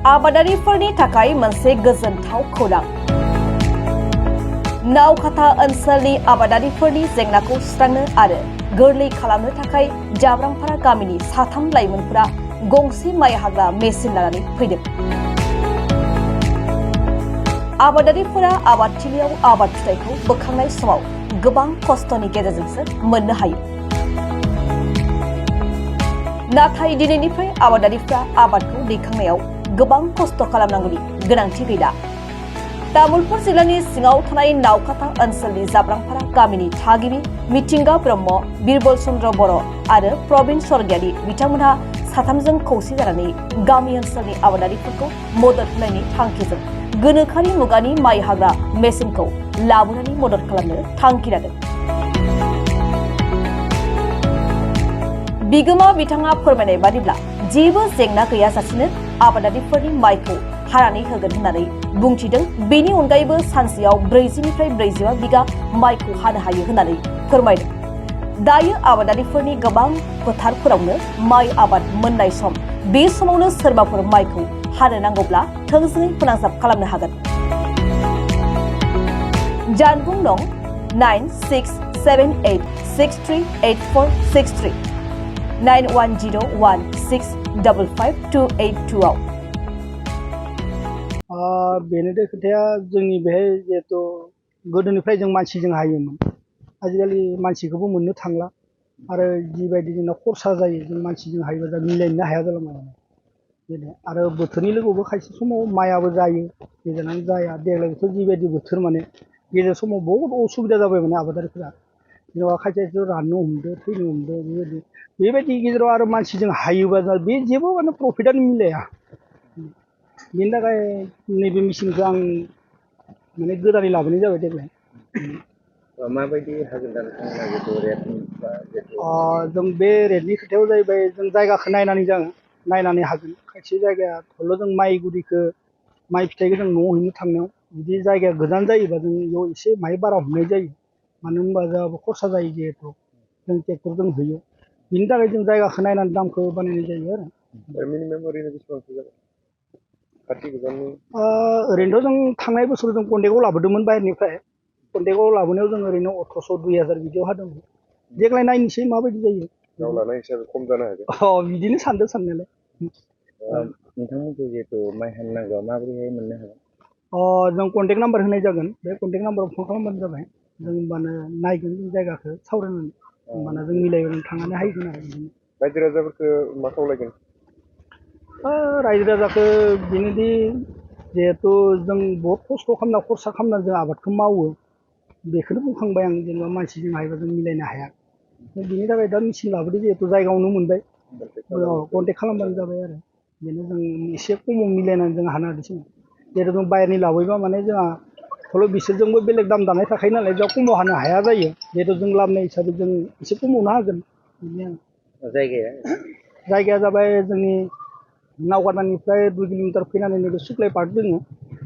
आबादारिफोरनि थाखाय मोनसे गोजोनथाव खौरां। नावखाथा ओनसोलनि आबादारिफोरनि जेंनाखौ सुस्रांनो आरो गोरलै खालामनो थाखाय जाब्रांफारा गामिनि साथाम लाइमोनफोरा गंसे माइ हाग्रा मेसिन लानानै फैदों। आबादारिफोरा आबादथिलियाव आबाद फिथाइखौ बोखांनाय समाव गोबां खस्थ'नि गेजेरजोंसो मोननो हायो। नाथाय दिनैनिफ्राय आबादारिफ्रा आबादखौ दैखांनायाव गोबां खस्थ' खालामनांगौनि गोनांथि गैला। तामुलपुर जिल्लानि सिङाव थानाय नावखाथा ओनसोलनि जाब्रांफारा गामिनि थागिबि मिथिंगा ब्रह्म, बिरबल चन्द्र बर' आरो प्रबिन स्वर्गियारि बिथांमोनहा साथामजों खौसे जानानै गामि ओनसोलनि आबादारिफोरखौ मदद होनायनि थांखिजों गोनोखोआरि मुगानि माइ हाग्रा मेसिनखौ लाबोनानै मदद खालामनो थांखि लादों। बिगोमा बिथाङा फोरमायनाय बादिब्ला जेबो जेंना गैयाजासेनो आबादारिफोरनि माइखौ हानानै होगोन होननानै बुंथिदों। बेनि अनगायैबो सानसेयाव 40निफ्राय 45 बिगा माइखौ हानो हायो होननानै फोरमायदों। दायो आबादारिफोरनि गोबां फोथारफोरावनो माइ आबाद मोननाय सम। बे समावनो सोरबाफोर माइखौ हानो नांगौब्ला थोंजोङै फोनांजाब खालामनो हागोन। जानबुं दं 9678638463 9101655282 आव। बेनो खोथाया जोंनि बेहाय जिहेतु गोदोनिफ्राय जों मानसिजों हायोमोन, आजिखालि मानसिखौबो मोननो थांला आरो जिबायदि जोंना खरसा जायो जों मानसिजों हायोबा जों मिलायनो हाया जालांबाय। बेनो आरो बोथोरनि लोगोआवबो खायसे समाव माइआबो जायो, गेजेरानो जाया। देग्लायथ' जिबायदि बोथोर माने गेजेर समाव बहुत असुबिदा जाबाय माने आबादारिफोरा, जेनेबा खायसे राननो हमदो, थैनो हमदो। बेबायदि गेजेराव आरो मानसिजों हायोबा बे जेबो माने प्रफिटआनो मिलाया। बेनि थाखाय नैबे मेचिनखौ आं माने गोदानै लाबोनाय जाबाय देग्लाय। माबायदि हागोन दा नोंथांमोना जितु रेट जों बे रेटनि खोथायाव जाहैबाय जों जायगाखौ नायनानै हागोन। खायसे जायगाया थल' जों माइ गुदिखौ माइ फिथाइखौ जों न'आव हैनो थांनायाव जुदि जायगाया गोजान जायोबा जों बेयाव एसे माइ बारा हमनाय जायो। मानो होनबा जोंहाबो खरसा जायो, जिहेतु जों ट्रेक्टरजों होयो। बिनि थाखाय जों जायगाखौ नायनानै दामखौ बानायनाय जायो आरो। मिनिमाम ओरैनो बेसेबांसो जागोन खाथि गोजाननि? ओरैनोथ' जों थांनाय बोसोराव जों कन्टेक्टआव लाबोदोंमोन बाहेरनिफ्राय। कन्टेक्टआव लाबोनायाव जों ओरैनो 1800 2000 बिदियाव हादोंमोन। देग्लाय नायनोसै माबायदि जायो। नाव लानाय हिसाबै खम जानो हागौ। बिदिनो सानदों साननायालाय। नोंथांमोनखौ जिहेतु माइ हानो नांगौ माबोरैहाय मोननो हागोन? जों कन्टेक्ट नाम्बार होनाय जागोन। बे कन्टेक्ट नाम्बाराव फन खालामबानो जाबाय। जों होमबानो नायगोन जों जायगाखौ सावरायनानै, होमबाना जों मिलायगोन, थांनानै हायगोन आरो बिदिनो। रायजो राजाफोरखौ मा खावलायगोन? रायजो राजाखौ बेनोदि जिहेतु जों बहुत खस्थ' खालामना खरसा खालामना जों आबादखौ मावो, बेखौनो बुंखांबाय आं। जेनेबा मानसिजों हायोबा जों मिलायनो हाया। बिनि थाखाय दा मेचिन लाबोदो, जिहेतु जायगायावनो मोनबाय, कन्टेक्ट खालामबानो जाबाय आरो। बेनो जों एसे खमाव मिलायनानै जों हानो हादोंसै। जिहेतु जों बाहेरनि लाबोयोबा माने जोंहा थल' बिसोरजोंबो बेलेग दाम दानाय थाखायो नालाय, जों खमाव हानो हाया जायो। जिहेतु जों लाबोनाय हिसाबै जों एसे खमावनो हागोन। बिदिनो जायगाया जाबाय जोंनि नावकाटानिफ्राय 2 किल'मिटार फैनानै नैबे सुक्लाय पार्क दङ,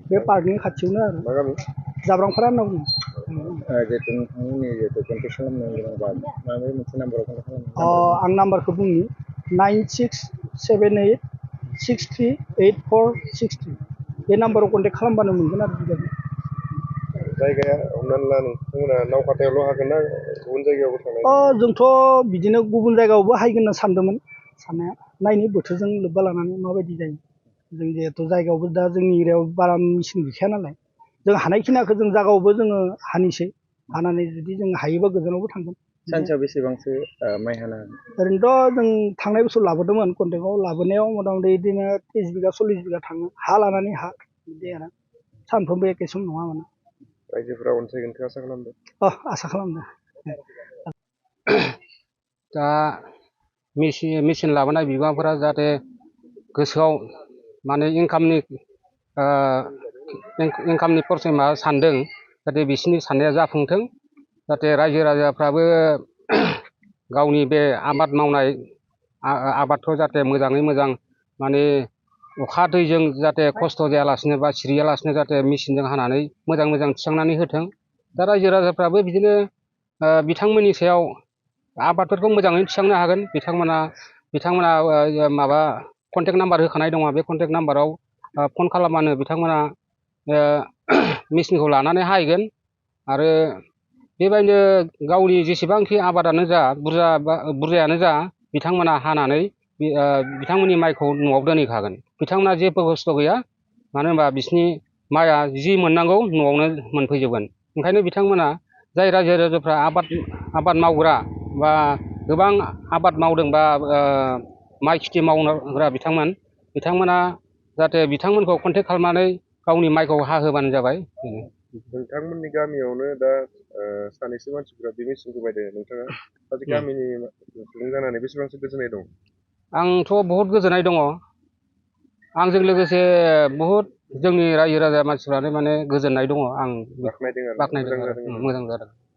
बे पार्कनि खाथियावनो आरो। जाब्रांफारा होनना बुङो। जिहेतु नोंथांमोननि जिहेतु कन्टेक्ट खालामनो गोनांबा माबे मोनसे नाम्बाराव कन्टेक्ट खालामनो? आं नाम्बारखौ बुंनि 9678638463। बे नाम्बाराव कन्टेक्ट खालामबानो मोनगोन आरो। जायगाया हमनानै ला नोंथांमोना नावकाटायावल' हागोन ना गुबुन जायगायावबो थांनाय? जोंथ' बिदिनो गुबुन जायगायावबो हायगोन होनना सानदोंमोन साननाया। नायनि बोथोरजों लोब्बा लानानै माबायदि जायो। जों जिहेतु जायगायावबो दा जोंनि एरियायाव बारा मेचिन गैखाया नालाय, जों हानायखिनिखौ जों जायगायावबो जोङो हानिसै। हानानै जुदि जों हायोबा गोजानावबो थांगोन। सानसेयाव बेसेबांसो माइ हानो हागोन? ओरैनोथ' जों थांनाय बोसोर लाबोदोंमोन, कन्टेक्टआव लाबोनायाव मथा मथि बिदिनो 30 बिगा 40 बिगा थाङो। हा लानानै हा बिदि आरो। सानफ्रोमबो एखे सम नङा माने। रायजोफोरा अनसायगोनखौ आसा खालामदों? आसा खालामदों। दा मेचिन लाबोनाय बिबांफोरा जाहाथे गोसोआव माने इनकामनि माबा सानदों, जाहाथे बिसोरनि साननाया जाफुंथों। जाहाथे रायजो राजाफ्राबो गावनि बे आबाद मावनाय आबादखौ जाहाथे मोजाङै मोजां माने अखा दैजों जाहाथे खस्थ' जायालासिनो बा सिरियालासिनो जाहाथे मेचिनजों हानानै मोजां मोजां थिखांनानै होथों। दा रायजो राजाफ्राबो बिदिनो बिथांमोननि सायाव आबादफोरखौ मोजाङै थिखांनो हागोन। बिथांमोना माबा कन्टेक्ट नाम्बार होखानाय दङ। बे कन्टेक्ट नाम्बाराव फन खालामबानो बिथांमोना मेचिनखौ लानानै हाहैगोन आरो बेबायदिनो गावनि जेसेबांखि आबादानो जा बुरजायानो जा बिथांमोना हानानै बिथांमोननि माइखौ न'आव दोनहैखागोन। बिथांमोना जेबो खस्थ' गैया, मानो होनबा बिसिनि माइआ जि मोननांगौ न'आवनो मोनफैजोबगोन। ओंखायनो बिथांमोना जाय रायजो राजाफ्रा आबाद मावग्रा बा गोबां आबाद मावदों बा माइ खेथि मावग्रा बिथांमोना जाहाथे बिथांमोनखौ कन्टेक्ट खालामनानै गावनि माइखौ हाहोबानो जाबाय। नोंथांमोननि गामियावनो दा सानैसो मानसिफोरा बे मेचिनखौ बायदों, नोंथाङा सासे गामिनि सुबुं जानानै बेसेबांसो गोजोननाय दं? आंथ' बहुद गोजोननाय दङ। आंजों लोगोसे बहुद जोंनि रायजो राजा मानसिफ्रानो माने गोजोननाय दङ। आं बाख्नायदों आरो बाख्नायदों आरो मोजां जादों।